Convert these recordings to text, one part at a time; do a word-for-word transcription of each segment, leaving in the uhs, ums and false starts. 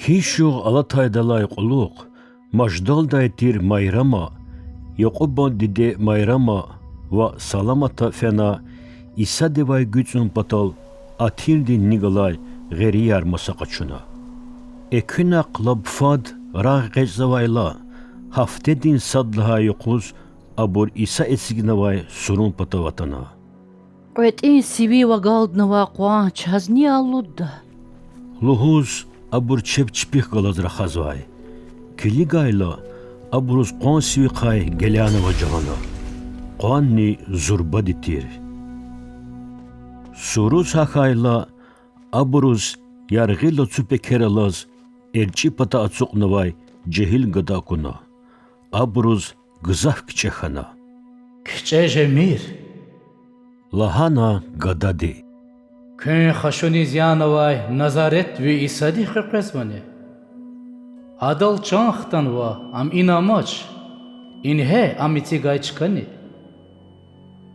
Гьи шуьгъ алатайдалай кьулухъ Маждалдай тир Майрама, Якьубан диде Майрама ва Саламата фена Исадивай гуьцӀун патал атирдин ни галай гъерияр маса къачуна. Экуьнахъ лап фад рагъ экъечӀзавайла, гьафтедин сад лагьай юкъуз абур Иса эцигнавай сурун патав атана. КьветӀин сивив агалднавай къван чаз ни алудда? лугьуз, абур чеб чпихъ галаз рахазвай. Килигайла, абуруз къван сивихъай гелянаваз жагъана. Къванни зурбади тир. Суруз гьахьайла, абуруз яргъи лацу пекер алаз эрчӀи пата ацукьнавай жегьил гада акуна. Абуруз гзаф кичӀе хьана. КичӀе жемир,— лагьана гадади,— куьн хашуниз янавай Назаретви Исадихъ къекъвезвани? Адал чан хтанва, ам ина амач. Ингье, ам эцигай чкани.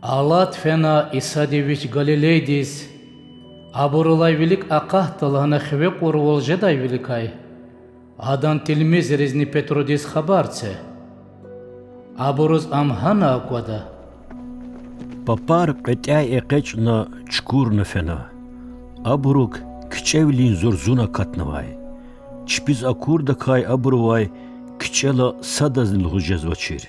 Алад фена Исади вич Галилейдиз, абурулай вилик акъатда лагьана хиве кьурвал жедайвиликай, адан тилмизризни Петрудиз хабар це. Абуруз ам гьана аквада. Папар кьветӀяй экъечӀна чукурна фена. Абурук кичӀевилин зурзун акатнавай. Чпиз акурдакай абурувай кичӀела садазни лугьуз жезвачир.